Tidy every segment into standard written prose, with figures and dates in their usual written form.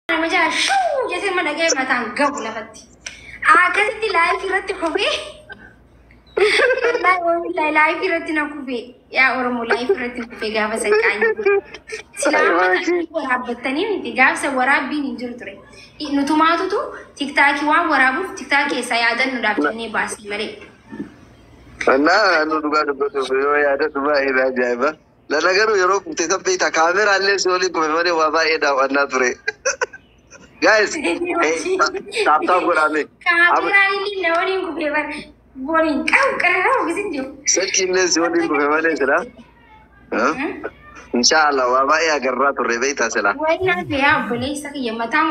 Nama jala shuu jettee mana dhaga'ee mataan gahu lafatti. Akkasitti live irratti kufee. Wallahi live irratti na kufee. Yaa Oromoo, live irratti kufee gaafa san qaanyii. Silaa amma waraabbattanii miti, gaafa san waraabbiin hin jiru ture. Nutumaatutu TikTokii waan waraabuuf TikTok keessaa yaadannuudhaaf jennee baasne malee. እና nu dhugaa dubbatuuf yoo yaadatu baay'ee ajaa'iba. Lana garuu yeroo kuftee san beektaa, kaameraallee si waliin kufe malee waa baay'ee daawwannaa ture. Guys, tap tap godhame. Kaameraan illee na waliin kufee bara. Waliin qabu qarara ofiisin jiru. Silkiillee si waliin kufe malee sila. Inshaallah waa baay'ee agarraa turre beektaa sila. Wayinaa yaa obboleessa kiyya, mataan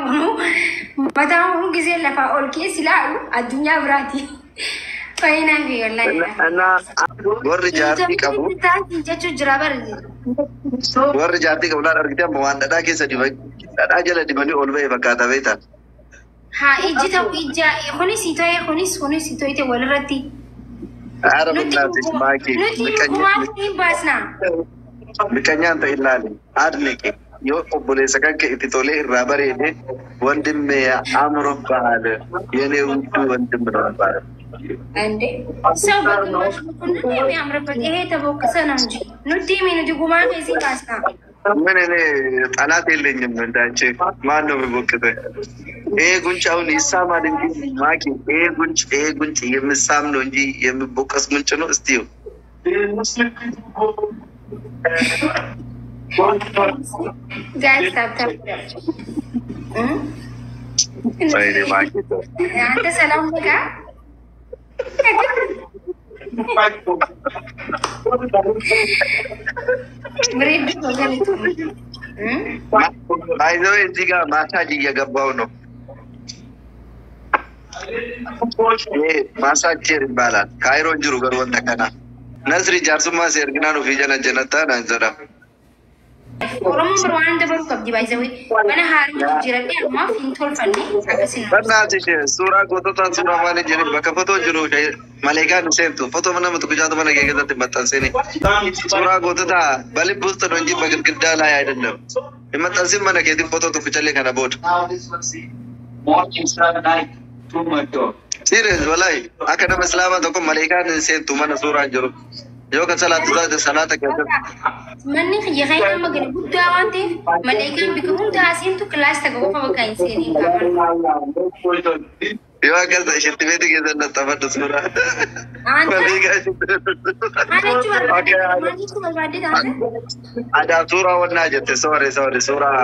kunuu gisee lafaa ol keessa ilaalu addunyaa biraati. Wayinaa fi wallahi. እና warri jaartii qabu Jechuu jira bara. Warri jaartii qabu laal argitee, amma waan dhadhaa keessa diban, dhadhaa jala dibanii ol ba'e fakkaata beektaa. Haa, ijji ta'u ija kunis ta'e kunis ta'e walirratti. Ara በእናትሽ ማኪ። Nuti gumaa hin baasna. Miqanyaan ta'e ilaali. Adniqi yoo obboleessa kan kee itti tolee irraa bareede, ወንድሜ አምሮብሃል የኔ ውዱ ወንድም ነው የሚባለው። እንዴ፣ ሰው በግማሽ በኩል ነው የሚያምርበት። ይሄ ተቦክሰ ነው እንጂ nuti nuti gumaa keessi baasna. ምን እኔ ጠላት የለኝም እንዳንቺ። ማን ነው የሚቦክተ? ይሄ ጉንጭ አሁን ይሳማል እንጂ ማኪ፣ ይሄ ጉንጭ የሚሳም ነው እንጂ የሚቦቀስ ጉንጭ ነው? እስቲ Guys, tap tap. ወይኔ ማኪ። አንተ ሰላም በቃ። ብሬድ ወገን። ባይዘው እዚህ ጋር ማሳጅ እየገባው ነው። ይሄ massage chair ይባላል። ካይሮ jiru garuu wanta kana. Nasri jaarsummaa si erginaan ofii jala janattaa naan jedha. Oromoon biroo waan dabaluu qabdi, baay'isawee mana haaraa jijjiiradhee ammaaf hin tolfanne akkasii. በእናትሽ suuraa goototaan suuraa maali jedhin, bakka fotoo jiru maleekaan hin seentu. Fotoo nama tokko jaatu mana kee keessatti maxxansini. Suuraa goototaa በልብ ውስጥ ነው እንጂ በግድግዳ ላይ አይደለም። Maxxansin mana keetiin fotoo tokkichallee kana booda. Serious, wallahi akka nama islaamaa tokko maleekaan hin seentu mana suuraan jiru. Yoo kan salaatu taate salaata keessatti. Manni kiyya kan nama gadi guddaa waan ta'eef maleekaan bika hunda seentu, kilaas takka qofa bakka hin seeniin qaba. Yoo akkas ta'e shitti beetii keessatti laxxafadhu suuraa. Anta Maleekaa shitti. Maal jechuu barbaadde? Maal jechuu barbaadde taate? Adaaf suuraa wannaa jette, soore soore, suuraa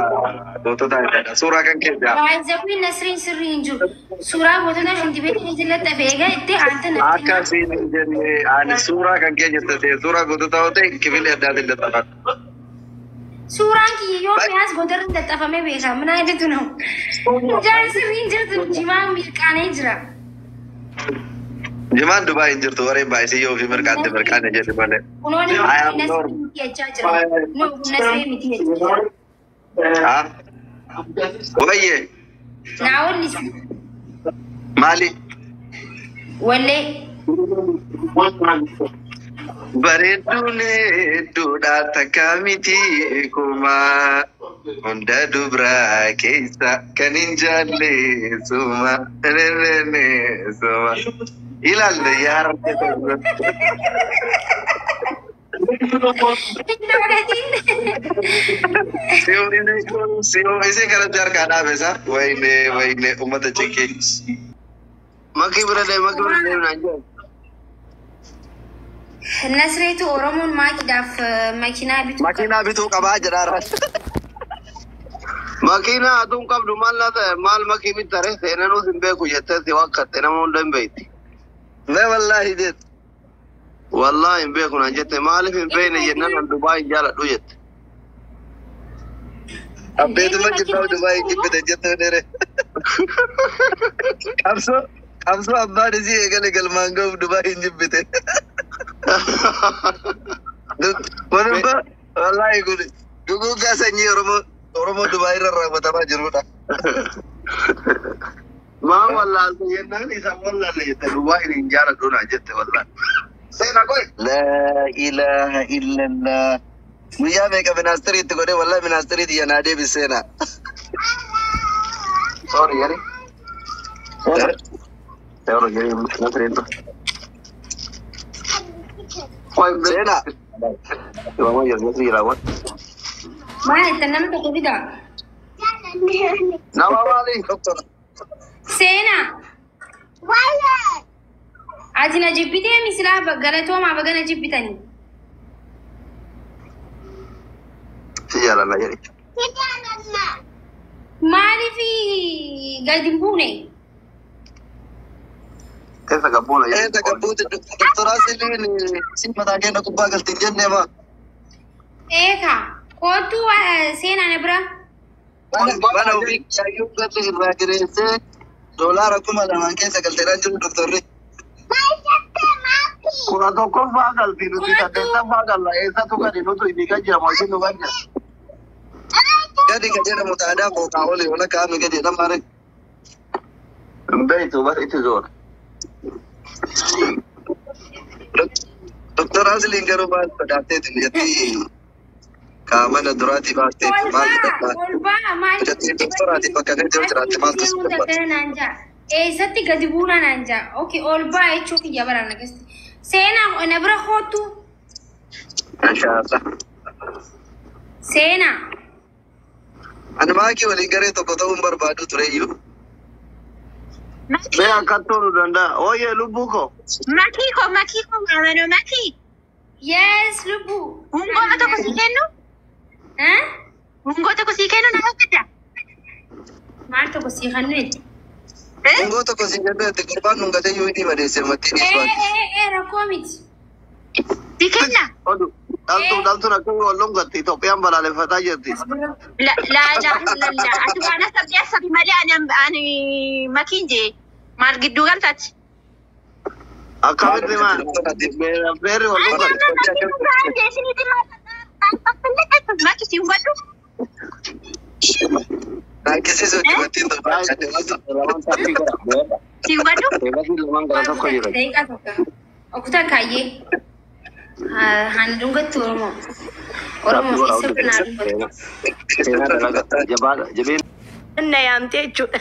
goototaa jedha. Suuraa kan keessa. Baay'ee Nasriin sirrii hin jiru. Suuraa gootota shinti beetii keessatti laxxafe egaa itti anta Akka natti. siin hin jenne, ani suuraa kan kee jette ta'e, suuraa goototaa yoo ta'e kifilee addaatiin laxxafadhu. Suuraan kiyya yoo mi'aas gootarra laxxafamee beeka. Mana jedhu ነው. Jaan sirrii hin jirtu, jimaan mirqaanee jira. Jimaan Dubaay hin jirtu, warreen baay'isii yoo ofii mirqaante mirqaane jedhi malee. Kunoon I am Nasrii normal. miti jechaa jira. No, Nasrii miti jechaa jira. Haa? Wayyee. Naa wallisi. Maali? Wallee. Bareedduun hedduudha, takka miti kumaa. Hunda dubraa keessa kan hin jaalleessuma. Suma. Ilaalle yaa Hin doodatiin. Si'oo kanatti harkaa dhaabesa. Wayne wayne, uummata ciqii. Makii bira deem, makii bira deem naan jedhu. Nasreetu Oromoon maakiidhaaf makiinaa bituu qaba. Makiinaa bituu qabaa jedhaara. Makiinaa aduun qabdu maal laata, maal makii bittare, seenanuus hin beeku jettee si wakkatte, nama hunda hin beekti. Mee wallaahi jedhu. Wallaahi hin beeku naan jette, maaliif hin beekne jennaan an Dubaay hin jaaladhu jette. Abbeetuma jibbaa Dubaay jibbite jettee dheere. Qabsoo qabsoo abbaan isii eegale galmaan gahuuf Dubaay hin jibbite. Kun wallaahi kun duguuggaa sanyii Oromoo Dubaay irra raawwatamaa jirudha. Maa wallaalte jennaan isa wallaalle jette, Dubaay hin jaaladhu naan jette wallaahi. Seena qoy. Laa ilaaha illallah. Guyyaa meeqa ministiriitti godhee, wallahi ministiriitti yanaa deebiseena. Sorry jedhi. Sorry jedhi nasriin. Seenaa. Waama jedhu nasrii raawwan. Maal jettan nama tokko fidaa? Nama maali? Doktor. Seenaa. Ati na jibbitee misilaa galatoomaa baga na jibbitanii. Si jaalala jedhi. Maaliif gadi hin buune? Keessa gabbuuna jedhi. Eessa gabbuuti doktor Asiliin si mataa keenya gubbaa galti hin jennee maa. Eeka kootu seenaa na bira. Mana ofii kiyaayyuu galli irraa kireessee $2,000 keessa galteedhaan jiru doktorri. 11ffaa galti nuti 8ffaa galla eessatu gadi nutu inni kan jedhamu isin nu kan jedhamu. Gadi kan jedhamu taadaa kookaa olii ola kaa'ame gadi jedhama malee. Hin beektu bar itti zoora. Doktor Asiliin garuu maal sodaatteetiin jetti kaamana duraatii baafteetti maal jedhama. Ol baa maal? Jetti doktoraatiif bakka feete yoo jiraatte maaltu si barbaada? Naan jaa. Eessatti gadi buuna naan jaa. Okay ol baa jechuu kiyya baraan akkasitti. Seenaa na bira kootu. Inshaallah. Seenaa. Ani maakii waliin garee tokko ta'uun barbaadu tureyyuu. Mee akkan toluu danda'a. Ooyee lubbuu koo. Makii ko makii ko maamano makii. Yes lubbu. Hungoo tokko sii kennu? Eh? Hungoo tokko sii kennu na hojjeta. Maal tokko sii kennu? Hungoo tokko sii kennu itti gurbaan dhungatee yoo inni madeesse mattiin Ee isbaati. ee ee rakkoo miti. Sii kenna? Odu. Dhaltuu dhaltuun akka wal dhungatti Itoophiyaan balaaleffataa jirti. La la la la la. Ati waan asabdii asabi malee ani ani makiin jee maal gidduu galtaati? Akkamitti maal? Beerri wal Ani dhungatti. amma makii dhugaa jee isinitti maal maki si hubadhu? Rakkisiisuu itti mattiin tokko. Si hubadhu? Lamaan gara tokko jira. Daqiiqaa tokko. Okutaa kaayyee. Hani dhungattu Oromoo. Oromoo isa binaa dhungattu. Jabaadha. Jabeen. Na yaamtee jechuudha.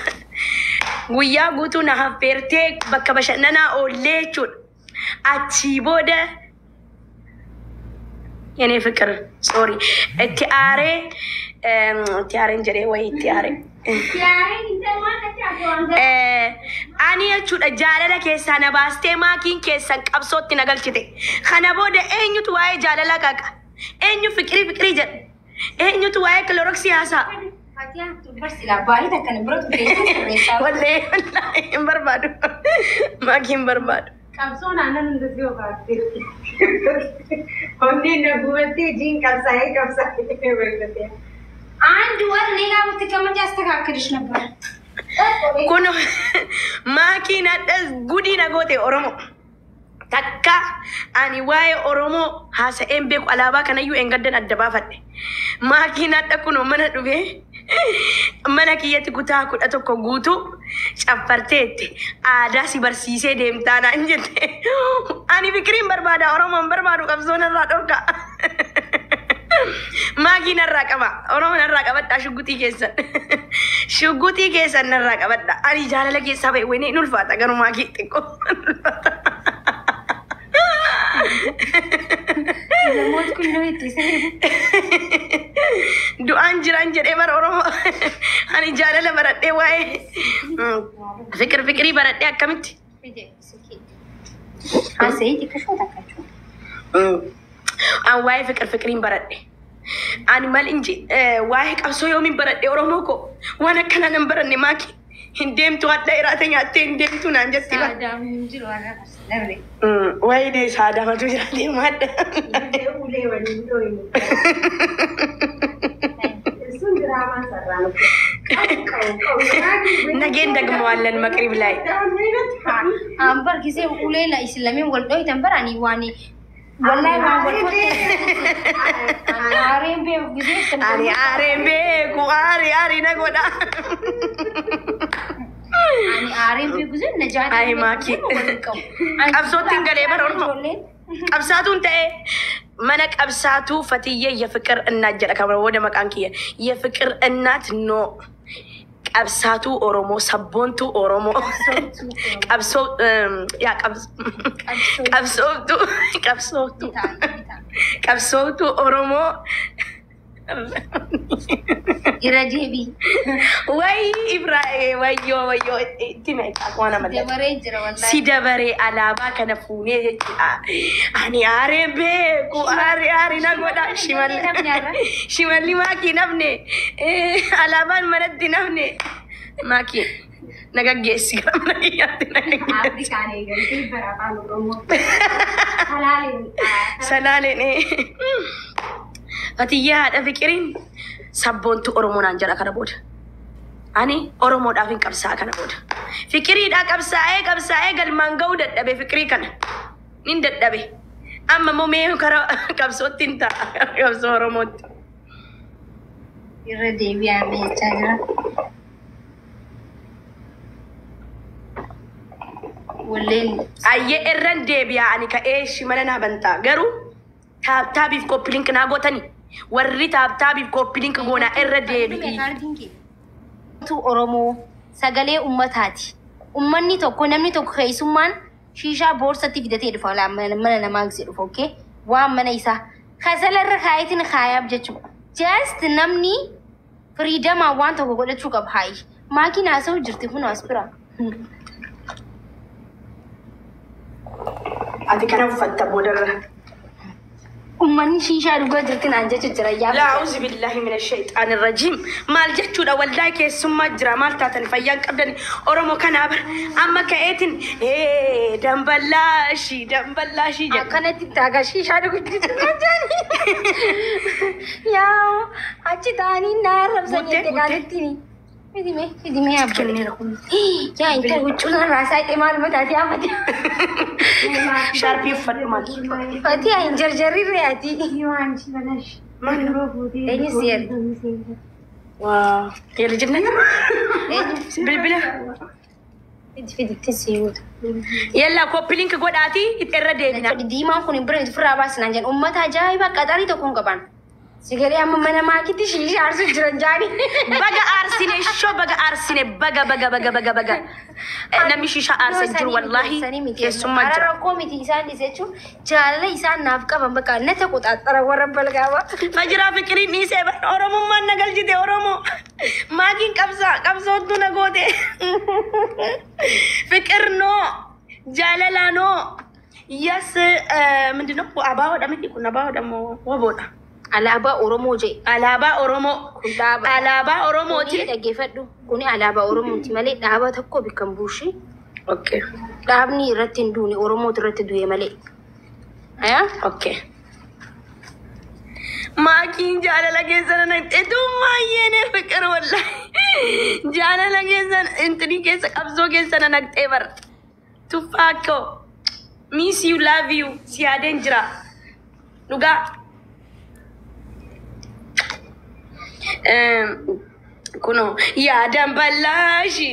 Guyyaa guutuu na affeertee bakka bashannanaa oollee jechuudha. Achii booda የኔ ፍቅር sorry itti aaree itti aareen jedhee wayii itti aaree. Ani jechuudha jaalala keessaa na baastee maakiin keessan qabsootti na galchite. Kana booda eenyutu waa'ee jaalalaa qaqa? Eenyu fiqirii fiqirii jedha? Eenyutu waa'ee kiloroksii haasa'a? Wallee wallaahi hin barbaadu. Maakii hin barbaadu. Qabsoon aannan hundatti obaafte. Onneen na gubattee jiin qabsaa'ee qabsaa'ee barbaadee. አንድ ወር ሌላ ብትቀመጪ አስተካክልሽ ነበር። Kun maakiin hadhas gudii na goote Oromoo. Takka ani waa'ee Oromoo haasa'een beeku alaabaa kanayyuu eengaddan adda baafadhe. Maakiin hadha kunoo mana dhufee mana kiyyatti kutaa 11 guutuu caffarteetti aadaa si barsiisee deemtaa naan jette. Ani fikiriin barbaada Oromoon barbaadu qabsoon irraa dhorka. Maakii narraa qaba. Oromoo narraa qabadha shugguxii keessan. Shugguxii keessan narraa qabadha. Ani jaalala keessaa ba'e wayinee hin ulfaata garuu maakii xiqqoo ulfaata. Namoota kun itti Du'aan jiraan jedhee bara Oromoo. Ani jaalala baradhee waa'ee fikir fikirii baradhee akkamitti? Haasa'ii xiqqashoo takkachuu. An waa'ee fikir fikiriin baradhe. Ani mal inji waa'ee qabsoo yoomiin baradhe Oromoo koo waan akkanaa nan baranne maaki. Hin deemtu hadha iraate nyaattee hin deemtu naan jetti ba. Saadaam hin jiru warra darbe. Wayii saadaamatu jira deemaa adda. Ulee waliin dhooyne. Sun diraamaa sarraan. Nageen dagmawallan maqrib ላይ Ambar gisee ulee la isin lameen wal dhohitan bara ani waan wallahi waan wal aareen beeku gisee Ani aareen beeku aari aari na godha. Ani aareen beeku gisee na jaati. Ay maaki. Qabsootti hin galee bara Oromoo. Qabsaatuun ta'e mana qabsaatuu Fatiyyee የፍቅር እናት jedha kan booda maqaan kiyya የፍቅር እናት no. Qabsaatuu Oromoo, sabboontuu Oromoo, qabsoo yaa qabsooftuu qabsooftuu qabsooftuu Oromoo. Irra deebii. Wayi Ibrahim, wayyoo wayyoo, itti meeqa waan amallee. Dabaree jira wallahi. Si dabaree alaabaa kana fuunee jechuudha. Ani aaree beeku, aaree aaree na godha. Shimalli shimalli maakii nafne, alaabaan manatti nafne. Maakii na gaggeessi, gara mana kiyyaatti na gaggeessi. Afrikaan eegaltee bara afaan Oromoo. Salaaleen. Salaaleen. Fatiyyaa haadha fiqiriin sabboontu Oromoo naan jedha kana booda. Ani Oromoodhaaf hin qabsaa'a kana booda. Fiqiriidhaa qabsaa'ee qabsaa'ee galmaan ga'uu dadhabe fiqirii kana. Nin dadhabe. Amma immoo mee karaa qabsootti hin ta'a, qabsoo Oromootti. Irra deebi'aa jechaa jira. Walleen. Ayyee, irran deebi'aa, ani ka'ee shimala naa bantaa, garuu tap tapiif copy link naa gootani. Warri tap tapiif copy link goonaa, irra deebi'i. Tu Oromoo sagalee ummataati. Ummanni tokko, namni tokko keessummaan shiishaa boorsatti fidatee dhufa, mana namaa gisee dhufa, okay? Waan mana isaa kasala irra kaayetiin kaayaaf jechuudha. Just namni freedomaan waan tokko godhachuu qaba haayi. Maakiin haasa'u jirti kun as bira. Ati kana uffatta boodarra. Ummanni shiishaa dhugaa jirti naan jechu jira yaa. Laa auzu billahi mina shayxaani rajiim. Maal jechuudha? Wallahi keessummaa jira, maal taatan, fayyaan qabdan Oromoo kanaa bara amma ka'eetiin damballaashi damballaashi jedha. Akkanatti taagaa shiishaa dhugu jirti naan jedhani. Yaa, achi ta'anii na arrabsan Guuttee, jette guuttee. gaazexxiini. Fidime fidime yaa. Kenneera. Yaa intala, huccuu sanarraa saayixee maaluma taatee haafate. Shaarpii uffadhu maal? Fatii hin jarjarri re'aati. Eenyu si erge? Waa የልጅነት Eenyu? Bilbila. Fidi, fiditti si guutu. Yalla, copy link godhaatii itti irra deebina. Diimaan kun hin bira ofirraa baasinaan jedhan, uummata ajaa'ibaa qaxarii tokko hin qaban. Sigalee amma mana maakitti shiishaa aarsu jiran jaani. Baga aarsine shoo, baga aarsine, baga baga baga baga baga. Namni shishaa aarsa hin jiru wallahi, keessummaa Ara jira. rakkoo miti, isaan dhise jechuun jaalala isaan naaf qaban bakka nata qoxaaxara warra balgaaba. Fajiraa fiqiriin dhiisee bara Oromummaan na galchite Oromoo. Maakiin qabsaa qabsoottu na goote. ፍቅር no, jaalala no. Yes, ምንድን ነው? Abaawoodha miti kun, abaawoodha moo woboodha? Alaabaa Oromoo jee. Alaabaa Oromoo. Kun dhaaba. Alaabaa Oromooti. Kuni dhaggeeffadhu. Kuni alaabaa Oromooti malee dhaaba tokko bikka hin buushi. Okay. Dhaabni irratti hin duune, Oromootu irratti du'e malee. Ayaa? Okay. Maakiin jaalala keessan naqxe የኔ ፍቅር, wallahi jaalala keessan intinii keessa qabsoo keessa na naqxee bara. Tuffaakko, miss you, love you, si yaadeen jira. Dhugaa. Kunoo yaadan bal'aashi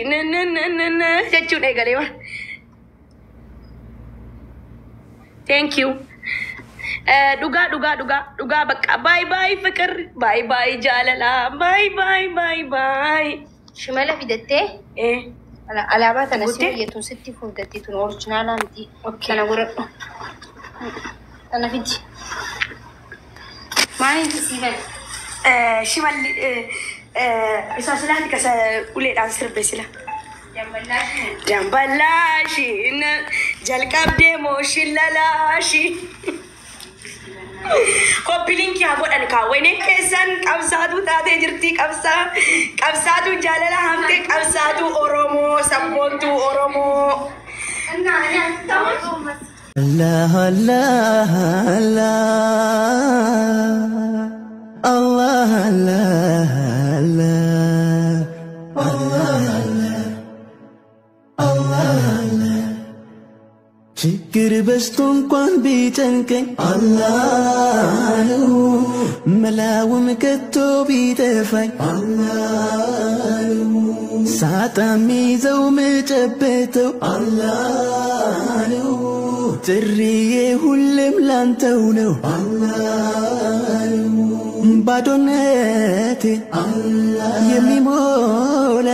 jechuun eegalee bara. Thank you. Dhugaa dhugaa dhugaa dhugaa, bakka bye bye ፍቅር, bye bye jaalala, bye bye bye bye. Shimala fidattee alaabaa tana si Guuttee? fayyadu sitti fuudhatti, tun originalaa miti. Okay. Kana godhadhu. Tana fidi. Maaliin sii bane? Shimalli isa silaati kasa uleedhaan sirbe sila. Damballaashi. Damballaashi jalqabdee moo shillalaashi. Copy linkii haa godhan kaawwene keessan, qabsaatu taatee jirti, qabsaa qabsaatu jaalala hamtee, qabsaatu Oromoo, sabboontuu Oromoo. Allah Allah Allah Allah Allah Allah Allah Allah ችግር በዝቶ እንኳን ቢጨንቀኝ አላህ ነው፣ መላውም ከቶ ቢጠፋኝ አላህ ነው፣ ሳጣ ሚይዘው ምጨበተው አላህ ነው፣ ጥሪዬ ሁሌም ላንተው ነው አላህ ነው። ባዶነቴን የሚሞላ